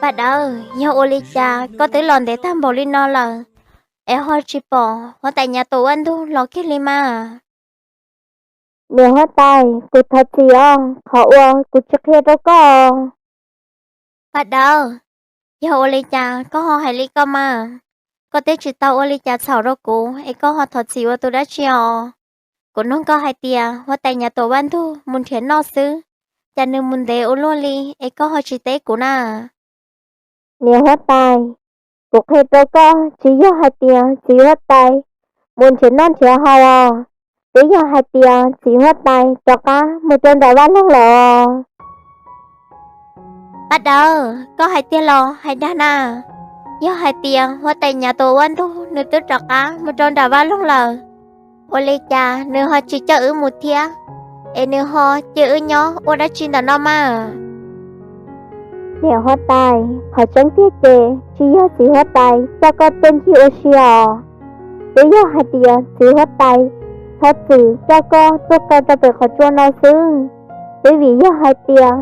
Paj Dawb, yog ua li cas koj twb los ntev tag npaum li no lawm, es ho tsis pom huab tais Nyav Tuam Vaj Ntug los kiag li mas? Niam huab tais, kuv thov txim os, qhov uas kuv tsis qhia rau koj. Paj Dawb, yog ua li cas koj ho hais li koj mas? Koj twb tsis tau ua li cas txhaum rau kuv es koj ho thov txim ua tus dab tsi os? Kuv nug koj hais tias huab tais Nyav Tuam Vaj Ntug mus nrhiav noj xwb, cas nws mus ntev ua luaj li es koj ho tsis teb kuv na? Niam huab tais, kuv qhia rau koj, tsis yog hais tias txiv huab tais mus nrhiav noj nrhiav haus os, twb yog hais tias txiv huab tais rov qab mus rau nram vaj loog lawm. Paj Dawb, koj hais tiag los hais dag na? Yog hais tias huab tais Nyav Tuam Vaj Ntug nws twb rov qab mus rau nram vaj loog lawm, ua li cas nws ho tsis coj wb mus thiab, es nws ho cia wb nyob ua dab tsi ntawm no mas? Niam huab tais, qhov tseeb tiag ces tsis yog txiv huab tais coj koj tuaj ncig ua si os, twb yog hais tias txiv huab tais txhob txwm coj koj tuaj kaw rau pem qhov tsua no xwb. Twb vim yog hais tias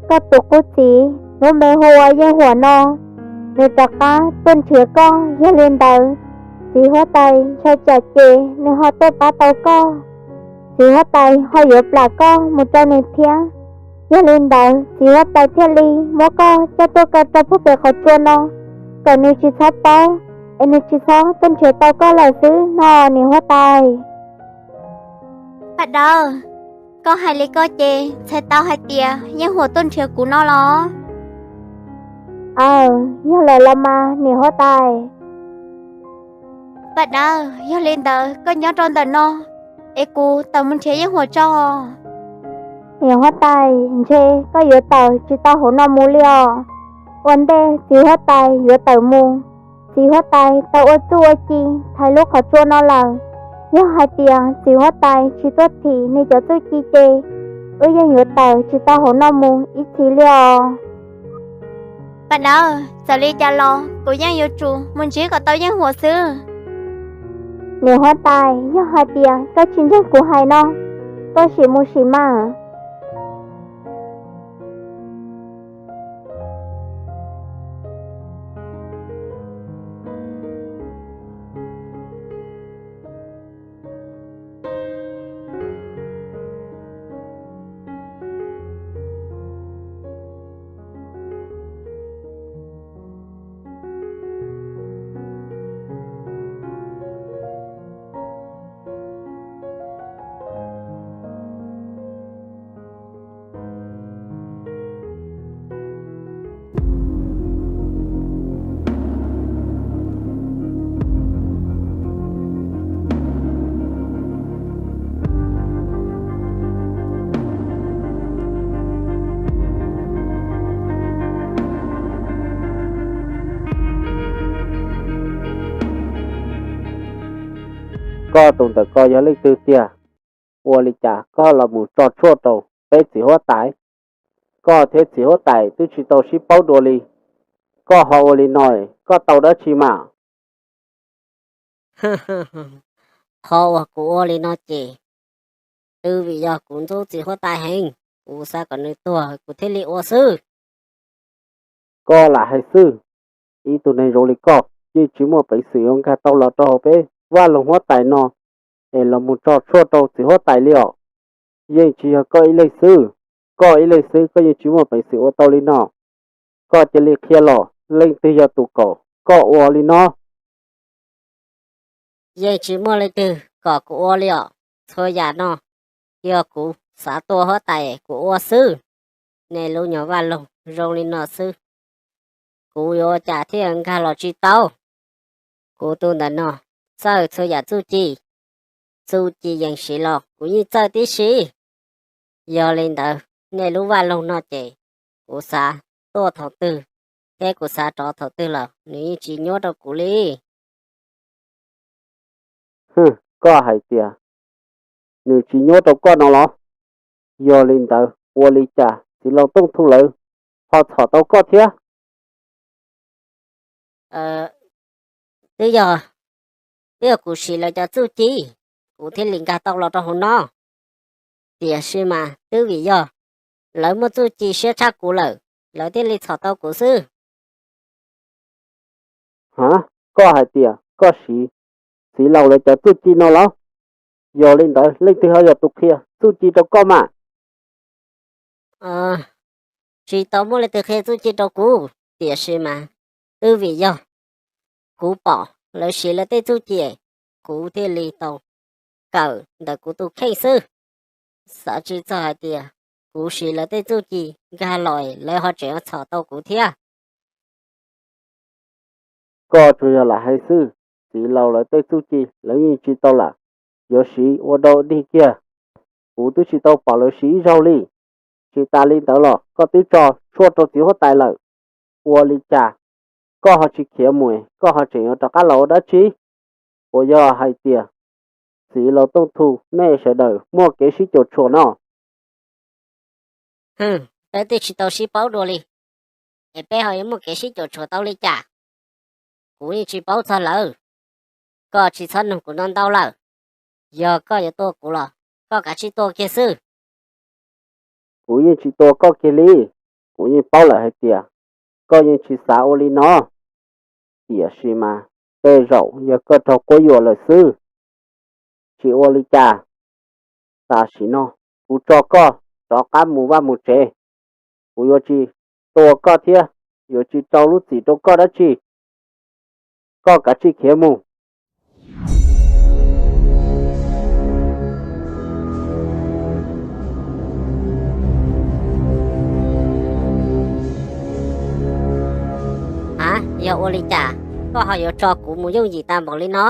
koj tus qub txiv lub npe hu ua Yeej Huam no, nws rov qab tuaj nrhiav koj, yog li ntawd txiv huab tais ntshai tsam ces nws ho tuaj pab tau koj, txiv huab tais ho yuav plam koj mus rau nws thiab. Yog li ntawd txiv huab tais thiaj li muab koj coj tuaj kaw rau puag pem qhov tsua no, kom nws tsis txhob paub, es nws tsis txhob tuaj nrhiav tau koj lawm xwb no niam huab tais. Paj Dawb, koj hais li koj ces txhais tau hais tias Yeej Huam tuaj nrhiav kuv no los? Aw, yog lawm los mas niam huab tais. Paj Dawb, yog li ntawd koj nyob rau ntawm no, es kuv tawm mus nrhiav Yeej Huam tso. Niam huab tais, ntshe koj yuav tawm tsis tau hauv no mus li os. Ua ntej txiv huab tais yuav tawm mus, txiv huab tais tau ua txuj ua ci thaiv lub qhov tsua no lawm. Yog hais tias txiv huab tais tsis tuaj thim nws cov txuj ci ces wb yeej yuav tawm tsis tau hauv no mus ib txhis li os. Paj Dawb, txawm li cas los kuv yeej yuav tsum mus ntsib kom tau Yeej Huam xwb. Niam huab tais, yog hais tias koj tsis ntseeg kuv hais no, koj sim mus sim mas. Koj tus ntawm ko yog leej twg tiag? Ua li cas koj los mus tso tshuaj rau peb txiv huab tais? Koj thiab txiv huab tais twb tsis tau sib paub dua li, koj ho ua li no, koj tau dab tsi mas? Qhov uas kuv ua li no ces twb vim yog kuv ntxub txiv huab tais heev, kuv xav kom nws tuag kuv thiaj li ua xwb. Koj lam hais xwb, ib tug neeg zoo li koj yeej tsis muaj peev xwm yuav nkag tau los rau hauv peb vaj loog huab tais no es los mus tso tshuaj rau txiv huab tais li os. Yeej tsis yog koj ib leeg xwb, koj ib leeg xwb koj yeej tsis muaj peev xwm ua tau li no. Koj cia li qhia los leej twg yog tus kom koj ua li no? Yeej tsis muaj leej twg kom kuv ua li os. Txhua yam no yog kuv xav tua huab tais kuv ua xwb. Nej lub nyuag vaj loog zoo li no xwb, kuv yuav ua cas thiaj nkag los tsis tau? Kuv tus ntawm no txawj txhua yam txuj ci, txuj ci yees siv los kuv yeej txawj tib si. Yog li ntawd nej lub vaj loog no ces kuv xav tuaj thaum twg thiab kuv xav rov thaum twg los nws yeej tsis nyuab rau kuv li. Hwm, koj hais tias nws tsis nyuab rau koj no los? Yog li ntawd ua li cas txiv laus Tooj Thu lawv ho txhom tau koj thiab? Twb yog, twb yog kuv siv lawv cov txuj ci, kuv thiaj li nkag tau los rau hauv no. Tiam sis mas twb vim yog lawv muaj txuj ci siab tshaj kuv lawm, lawv thiaj li txhom tau kuv xwb. Ha, koj hais tias koj siv txiv laus lawv cov txuj ci no los? Yog li ntawd leej twg ho yog tus qhia txuj ci rau koj mas? Tsis tau muaj leej twg qhia txuj ci rau kuv, tiam sis mas twb vim yog kuv pom lawv siv lawv tej txuj ci, kuv thiaj li tau kawm ntawm kuv tus kheej xwb. Xav tsis txog hais tias kuv siv lawv tej txuj ci nkag los lawv ho tseem txhom tau kuv thiab. Koj tsuas yog lam hais xwb, txiv laus lawv tej txuj ci lawv yeej tsis tau lam yuav siv ua dau dig kiag. Kuv twb tsis tau pom lawv siv ib zaug li. Tsis tas li ntawd los koj twb tso tshuaj rau txiv huab tais lawm. Ua li cas koj ho tsis khiav mus, koj ho tseem yuav rov qab los ua dab tsi? Puas yog hais tias txiv laus Tooj Thu nej sawv daws muaj kev sib cuam tshuam no? Peb twb tsis tau sib paub dua li, es peb ho yuav muaj kev sib cuam tshuam tau li cas? Kuv yeej tsis paub txog lawv. Koj tsis txhob nug kuv ntau ntau lawm. Yog koj yuav tua kuv los koj kav tsij tua kiag xwb. Kuv yeej tsis tua koj kiag li. Kuv yeej paub lawm hais tias koj yeej tsis xav ua li no. Tiam sis mas tej zaum yog koj raug quab yuam lawm xwb. Tsis ua li cas, tam sim no kuv tso koj rov qab mus vaj mus tsev. Kuv yuav tsis tua koj thiab yuav tsis rau lub txim rau koj dab tsi. Koj kav tsij khiav mus. Av, yog ua li cas koj ho yuav tso kuv mus yooj yim tag npaum li no?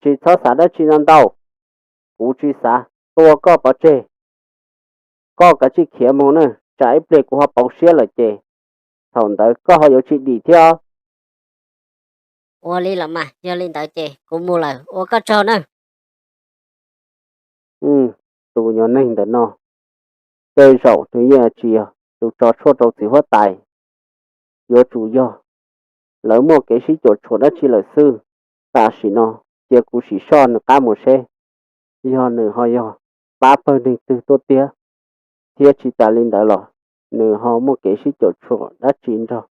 Tsis txhob xav dab tsi ntau ntau, kuv tsis xav tua koj pov tseg. Koj kav tsij khiav mus na, tsam ib pliag kuv ho pauv siab lawm ces thaum ntawd koj ho yuav tsis dim thiab. Ua li los mas, yog li ntawd ces kuv mus lawm, ua koj tsaug nawb. Tus nyuag neeg ntawm no tej zaum nws yeej tsis yog tus tso tshuaj rau txiv huab tais. Yuav tsum yog lawv muaj kev sib cuam tshuam dab tsi lawm xwb. Tam sim no cia kuv sim soj nws qab mus seb yog nws ho yog pab pawg neeg twg tuaj tiag, thiab tsis tas li ntawd los nws ho muaj kev sib cuam tshuam dab tsi nrog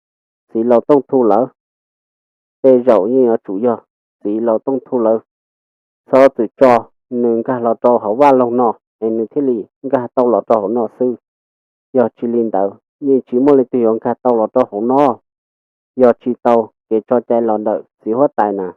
txiv laus Tooj Thu lawv. Tej zaum yeej yuav tsum yog txiv laus Tooj Thu lawv txhob txwm tso nws nkag los rau hauv vaj loog no es nws thiaj li nkag tau los rau hauv no xwb. Yog tsis li ntawd yeej tsis muaj leej twg yuav nkag tau los rau hauv no, yog tsis tau kev tso cai los ntawm txiv huab tais na.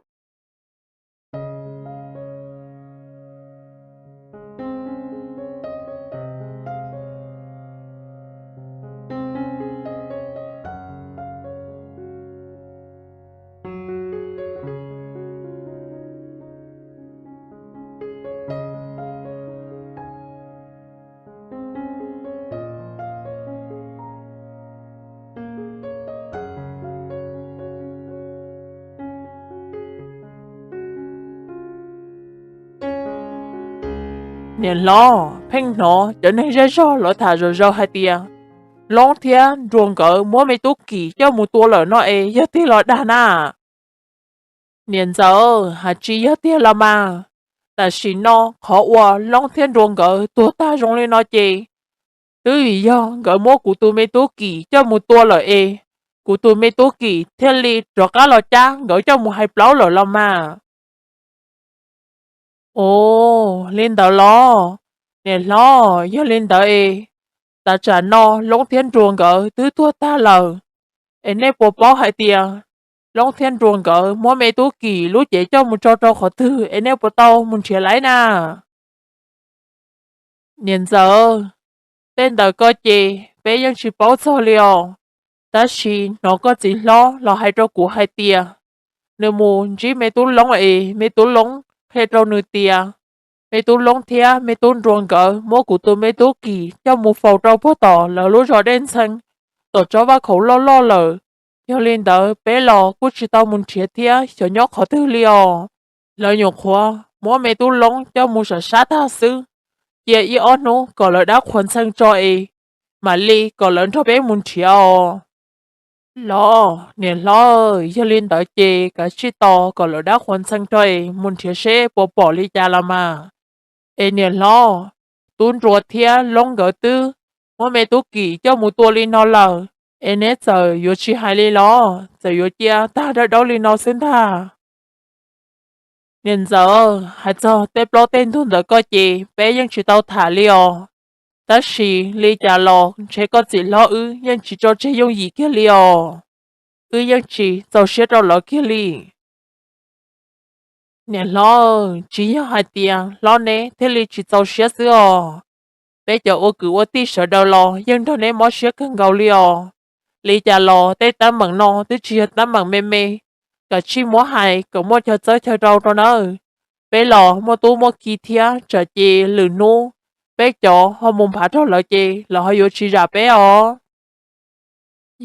Niam hlob, pheej hnov cov neeg zej zog lawv tham zom zaws hais tias Loob thiab Nruas nkawd muab me tub Kim coj mus tua lawm no es yog tiag los dag na? Niam ntxawm, hais tsis yog tiag los mas. Tam sim no qhov uas Loob thiab Nruas nkawd tuag tag zoo li no ces twb vim yog nkawd muab kuv tus me tub Kim coj mus tua lawm es kuv tus me tub Kim thiaj li rov qab los cab nkawd coj mus hais plaub lawm los mas. Ov, li ntawd los? Niam hlob, yog li ntawd es, tav tsam no Loob thiab Nruas nkawd twb tuag tag lawm, es nej puas paub hais tias Loob thiab Nruas nkawd muab me tub Kim lub cev coj mus tso rau qhov twg es nej puas tau mus nrhiav laiv na? Niam ntxawm, tej ntawd ko ces peb yeej tsis paub txog li os. Tab sis hnov koj txiv hlob los hais rau kuv hais tias nws mus ntsib me tub Loob es me tub Loob qhia rau nws tias me tub Loob thiab me tub Nruas nkawd muab kuv tus me tub Kim coj mus faus rau puag tom lawv lub zos Dej Ntxhee, tom tsob vaj khaum loj loj lawm. Yog li ntawd peb los kuj tsis tau mus nrhiav thiab xyov nyob qhov twg li os. Lawv nyuam qhuav muab me tub Loob coj mus sam sab tag xwb, cia ib ob hnub kom lawv dab qhuas ntxhee tso es mam li kom lawv nrog peb mus nrhiav os. Los niam hlob, yog li ntawd ces kav tsij tos kom lawv dab qhuas ntxhee tso es mus nrhiav seb puas pom li cas los mas. Es niam hlob, tub Nruas thiab Loob nkawd twb muab me tub Kim coj mus tua li no lawm, Es neb txawm yuav tsis hais li los? Txawm yuav cia tag dawb dawb li no xwb ntag? Niam ntxawm, hais txog tej plaub tej ntug ntawm koj ces peb yeej tsis tau tham li os. Tab sis li cas los ntshe koj txiv hlob wb yeej tsis tso tseg yooj yim kiag li os. Wb yeej tsis txaus siab rau lawv kiag li. Niam hlob, tsis yog hais tias hlob neb thiaj li tsis txaus siab xwb os. Peb cov ua kwv ua tij sawv daws los yeej nrog neb mob siab kawg nkaus li os. Li cas los tej teeb meem no twb tsis yog teeb meem me me, kav tsij muab hais kom muaj chaw txawb chaw rau rau nawb. Peb los muaj tub muaj ki thiab, tsam ces lwm hnub peb cov ho mus nphav rau lawv ces lawv ho yuav tsis zam peb os.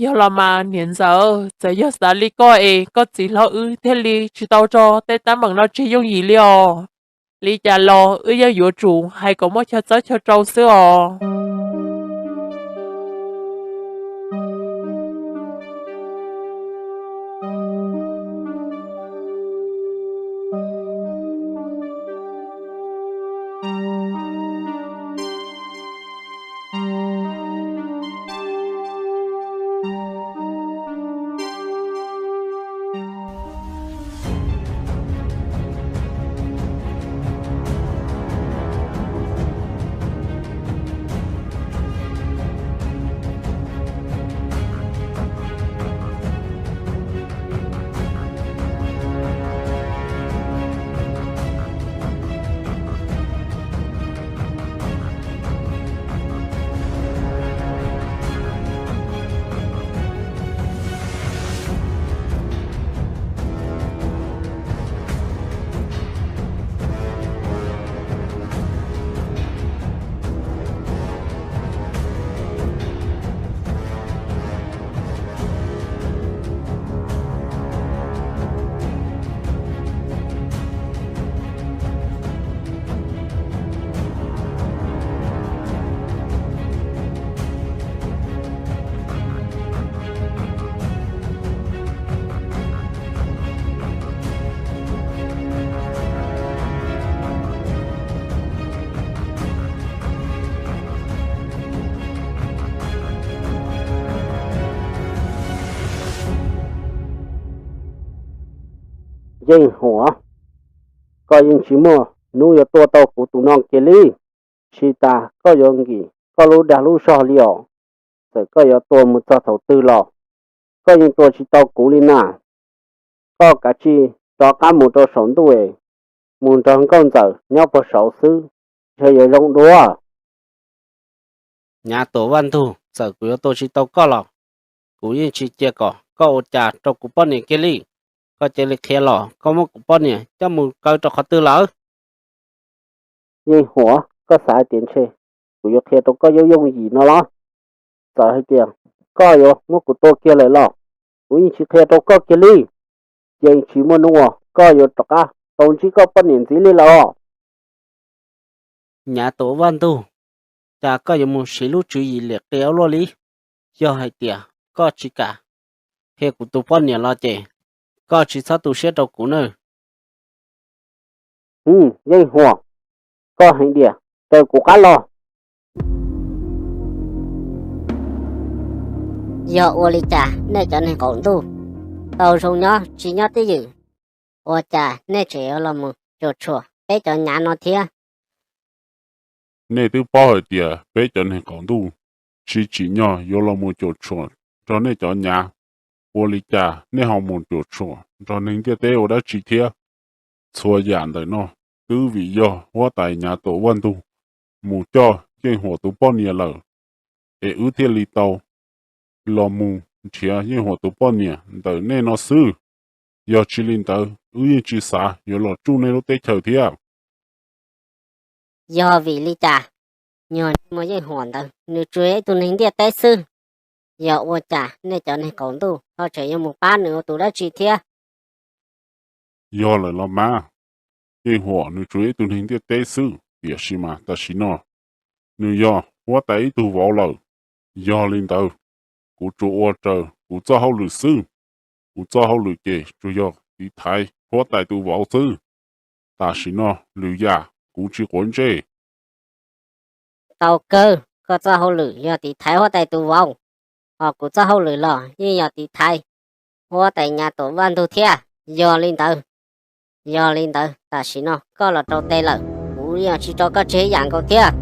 Yog los mas niam ntxawm, txawm yog xav li koj es koj txiv hlob wb thiaj li tsis tau tso tej teeb meem no tseg yooj yim li os. Li cas los wb yeej yuav tsum hais kom muaj chaw txawb chaw rau xwb os. Yeej Huam, koj yeej tsis muaj hnub yuav tua tau kuv tus no kiag li. Tsis tas koj yuav nkim koj lub dag lub zog li os. Txawm koj yuav tua mus txog thaum twg los koj yeej tua tsis tau kuv li na. Koj kav tsij rov qab mus rau saum ntuj es mus nrog nkauj ntxawm nyob puag saud xwb, ntshe yuav zoo dua. Nyav Tuam Vaj Ntug, txawm kuv yuav tua tsis tau koj los kuv yeej tsis cia kom koj ua cas rau kuv poj niam kiag li. Koj cia li qhia los koj muab kuv poj niam coj mus kaw rau qhov twg lawm? Yeej Huam, koj xav hais tias ntshe kuv yuav qhia rau koj yooj yooj yim no los? Txawm hais tias koj yuav muab kuv tua kiag lawm los kuv yeej tsis qhia rau koj kiag li. Yeej tsis muaj hnub uas koj yuav rov qab tau ntsib koj poj niam ntxiv li lawm. Nyav Tuam Vaj Ntug, cas koj yuav mus siv lub tswv yim liam qia ua luaj li? Yog hais tias koj tsis kam qhia kuv tus poj niam los ces koj tsis txhob tu siab rau kuv nawb. Yeej Huam, koj heev tiag, raws kuv qab los. Yog ua li cas nej cov neeg qaum ntuj tau zoo nyob tsis nyob twj ywm, ua cas nej tseem yuav los mus cuam tshuam peb cov nyav no thiab? Nej twb paub hais tias peb cov neeg qaum ntuj tsis tsim nyog yuav los mus cuam tshuam nrog nej cov nyav. Ua li cas nej ho mus cuam tshuam nrog neeg ntiaj teb ua dab tsi thiab? Txhua yam ntawm no twb vim yog huab tais Nyav Tuam Vaj Ntug mus coj Yeej Huam tus poj niam lawm, es wb thiaj li tau los mus nrhiav Yeej Huam tus poj niam ntawm nej no xwb. Yog tsis li ntawd wb yeej tsis xav yuav los tsuj nej lub teb chaws thiab. Yog vim li cas nyuag niag muam Yeej Huam ntawd nws tsuas yog ib tug neeg ntiaj teb xwb? Yog ua cas nej cov neeg qaum ntuj ho tseem yuav mus pab nws ua tus dab tsi thiab? Yog lawm los mas, Yeej Huam nws tsuas yog ib tug neeg ntiaj teb xwb, tiam sis mas tam sim no nws yog huab tais ib tug vauv lawm. Yog li ntawd, kuv tsuas ua raws kuv txoj hauj lwm xwb. Kuv txoj hauj lwm ces tsuas yog tiv thaiv huab tais tus vauv xwb. Tam sim no lwm yam kuv tsis quav ntsej. Tau kawg, koj txoj hauj lwm yog tiv thaiv huab tais tus vauv. ho kuv txoj hauj lwm los yeej yog tiv thaiv huab tais Nyav Tuam Vaj Ntug thiab. Yog li ntawd, yog li ntawd tam sim no koj los rau tes lawm, kuv yeej tsis tso koj tseg ib yam nkaus thiab.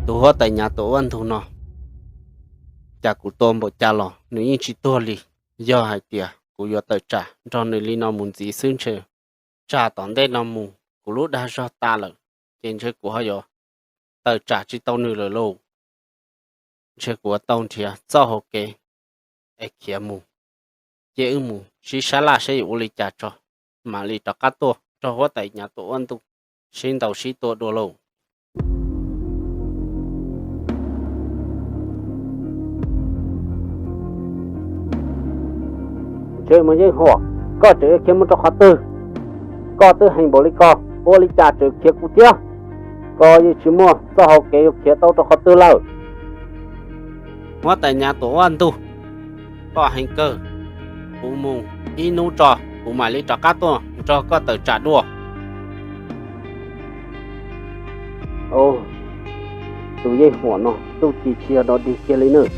Tus huab tais Nyav Tuam Vaj Ntug no, cas kuv tua npaum cas los nws yeej tsis tuag li. Yog hais tias kuv yuav tawm tsam nrog nws li no mus ntxiv xwb ntshe tsam tom ntej no mus kuv lub dag zog tas lawm, ces ntshe kuv ho yuav tawm tsam tsis tau nws lawm lauj. Ntshe kuv yuav tau nrhiav txoj hau kev es khiav mus. Cia wb mus sib sab laj saib yuav ua li cas tso, mam li rov qab tuaj nrog huab tais Nyav Tuam Vaj Ntug sib ntaus sib tua dua lauj. Ntsej muag yeej huam, koj tseem yuav khiav mus rau qhov twg? Koj twb heev npaum li ko, ua li cas tseem khiav kuv thiab? Koj yeej tsis muaj txoj hau kev yuav khiav tau rau qhov twg lawm. Huab tais Nyav Tuam Vaj Ntug, koj heev kawg. Kuv mus ib hnub tso, kuv mam li rov qab tuaj nrog koj tawm tsam dua. Tus yeej huam no txuj ci tsis yog dog dig kiag li nawb.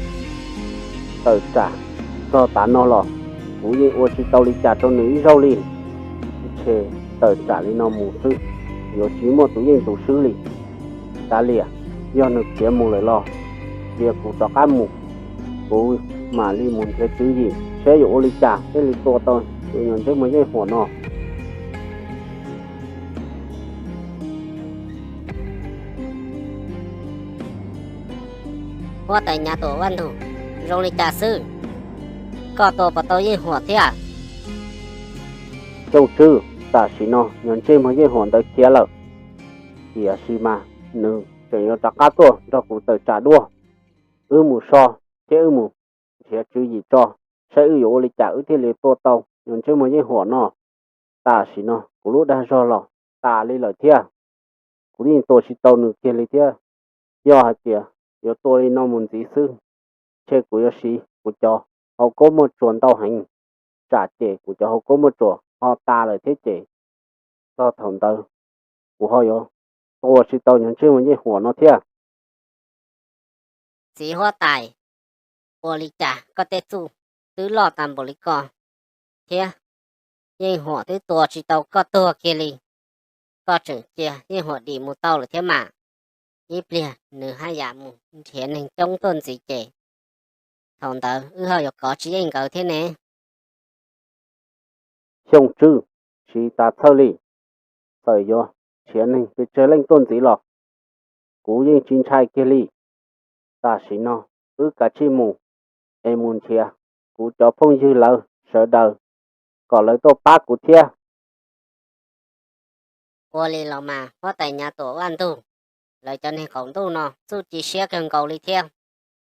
Tawm tsam txog tav no los kuv yeej ua tsis tau li cas rau nws ib zaug li. Ntshe tawm tsam li no mus xwb yuav tsis muaj tus yeej tus swb li. Kav liam, yog nws khiav mus lawm los cia kuv rov qab mus. Kuv mam li mus nrhiav tswv yim saib yuav ua li cas thiaj li tua tau tus nyuag ntsej muag yeej huam no. Huab tais Nyav Tuam Vaj Ntug, zoo li cas xwb, koj tua puas tau yeej huam thiab? Xyooj Tswb, tam sim no nyuag ntsej muag yeej huam ntawd khiav lawm, tiam sis mas nws tseem yuav rov qab tuaj nrog kuv tawm tsam dua. Wb mus so thiab wb mus nrhiav tswv yim tso, saib wb yuav ua li cas wb thiaj li tua tau nyuag ntsej muag yeej huam no. Tam sim no kuv lub dag zog los tas li lawm thiab, kuv yeej tua tsis tau nws kiag li thiab. Yog hais tias yuav tua li no mus ntxiv xwb, ntshe kuv yuav siv kuv cov hau koob muaj tsuas ntau heev, tsam ces kuv cov hau koob muaj tsuas ho tas lawm thiab ces txog thaum ntawd kuv ho yuav tua tsis tau nyuag ntsej muag yeej huam no thiab. Txiv huab tais, ua li cas koj tej txuj twb loj tas npaum li ko thiab, yeej huam twb tua tsis tau koj tuag kiag li, koj tseem cia yeej huam dim mus tau lawm thiab mas. Ib pliag nws haj yam mus nrhiav neeg coob tuaj ntxiv ces thaum ntawd wb ho yuav kov tsis yeej nkawd thiab ne. Xyooj Tswb, siv tas txhawj li, txawm yuav nrhiav neeg pes tsawg leej tuaj ntxiv los kuv yeej tsis ntshai kiag li. Tam sim no wb kav tsij mus es mus nrhiav kuv cov phooj ywg lawv sawv daws kom lawv tuaj pab kuv thiab. Ua li los mas huab tais Nyav Tuam Vaj Ntug, lawv cov neeg qaum ntuj no txuj ci siab kawg nkaus li thiab.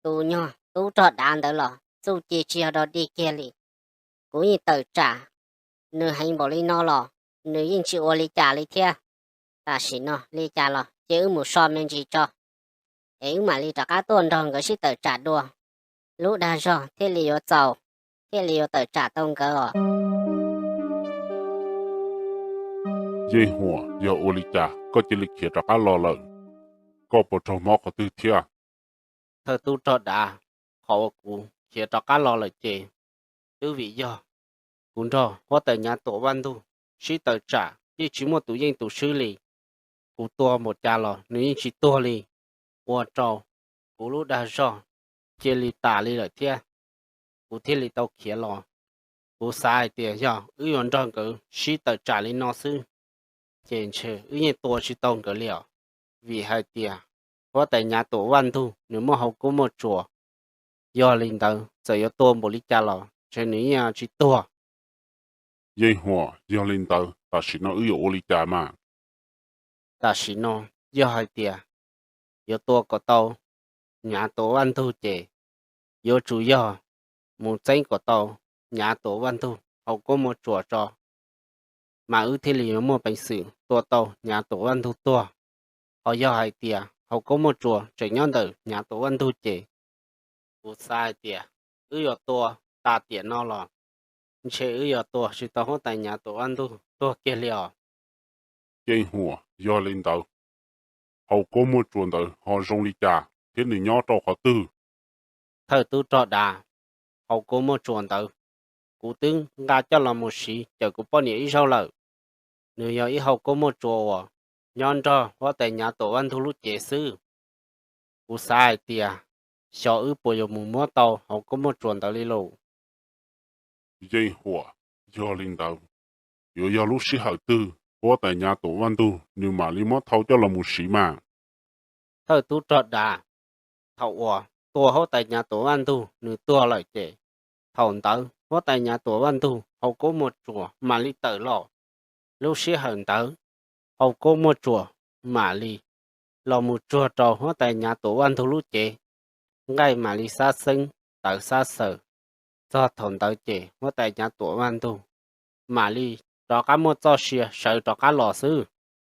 Tus nyuag tub rog dav ntawd los txuj ci tsis yog dog dig kiag li. Kuv yeej tawm tsam nws heev npaum li no los nws yeej tsis ua li cas li thiab. Tam sim no li cas los cia wb mus so me ntsis tso. es wb mam li rov qab tuaj nrog nkawd sib tawm tsam dua, lub dag zog thiaj li yuav txaus, thiaj li yuav tawm tsam tau nkawd os. Yeej Huam, yog ua li cas koj cia li khiav rov qab los lawm? Koj puas raug mob qhov twg thiab? Thawj tub rog dav, qhov uas kuv khiav rov qab los lawm ces twb vim yog kuv nrog huab tais Nyav Tuam Vaj Ntug sib tawm tsam yeej tsis muaj tus yeej tus swb li. Kuv tua npaum cas los nws yeej tsis tuag li, ua rau kuv lub dag zog cia li tas li lawm thiab, kuv thiaj li tau khiav los. Kuv xav hais tias yog wb yuav nrog nkawd sib tawm tsam li no xwb, ces ntshe wb yeej tua tsis tau nkawd li os, vim hais tias huab tais Nyav Tuam Vaj Ntug nws muaj hau koob muaj tsuas. Yog li ntawd txawm yuav tua npaum li cas los ntshe nws yeej tsis tuag. Yeej Huam, yog li ntawd tam sim no wb yuav ua li cas mas? Tam sim no yog hais tias yuav tua kom tau Nyav Tuam Vaj Ntug ces yuav tsum yog mus txeeb kom tau Nyav Tuam Vaj Ntug hau koob muaj tsuas tso, mas wb thiaj li yuav muaj peev xwm tua tau Nyav Tuam Vaj Ntug tuag. Ho yog hais tias hau koob muaj tsuas tseem nyob ntawm Nyav Tuam Vaj Ntug ces kuv xav hais tias wb yuav tua tas tiam no los ntshe wb yuav tua tsis tau huab tais Nyav Tuam Vaj Ntug tuag kiag li os. Yeej Huam, yog li ntawd hau koob muaj tsuas ntawd ho zoo li cas thiab nws nyob rau qhov twg? Thawj tub rog dav, hau koob muaj tsuas ntawd kuv twb nqa coj los mus siv cawm kuv poj niam ib zaug lawm. Nws yog ib hau koob muaj tsuas uas nyob nrog huab tais Nyav Tuam Vaj Ntug lub cev xwb. Kuv xav hais tias xyov wb puas yuav mus muab tau hau koob muaj tsuas ntawd li lauj. Yeej Huam, yog li ntawd yuav yog lub sij hawm twg huab tais Nyav Tuam Vaj Ntug nws mam li muab thau coj los mus siv mas? Thawj tub rog dav, thaum uas tua huab tais Nyav Tuam Vaj Ntug nws tuag lawm ces thaum ntawd huab tais Nyav Tuam Vaj Ntug hau koob muaj tsuas mam li tawm los. Lub sij hawm ntawd hau koob muaj tsuas mam li los mus tsuag rau huab tais Nyav Tuam Vaj Ntug lub cev, nqaij mam li xab xeeb tawv xab xaws. Txog thaum ntawd ces huab tais Nyav Tuam Vaj Ntug mam li rov qab muaj txoj sia sawv rov qab los xwb.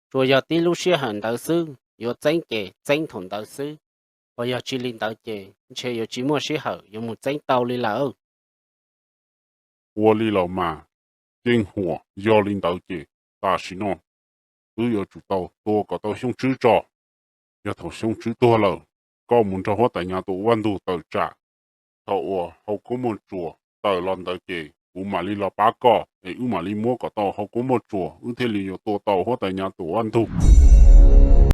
Tsuas yog tib lub sij hawm ntawd xwb, yuav txeeb ces txeeb thaum ntawd xwb, uas yog tsis li ntawd ces ntshe yuav tsis muaj sij hawm yuav mus txeeb tau li lawm. Ua li los mas, Yeej Huam, yog li ntawd ces tam sim no wb yuav tsum tau tua kom tau Xyooj Tswb tso. Yog thaum Xyooj Tswb tuag lawm, koj mus nrog huab tais Nyav Tuam Vaj Ntug tawm tsam. Thaum uas hau koob muaj tsuas tawm los ntawd ces kuv mam li los pab koj es wb mam li muab kom tau hau koob muaj tsuas wb thiaj li yuav tua tau huab tais Nyav Tuam Vaj Ntug.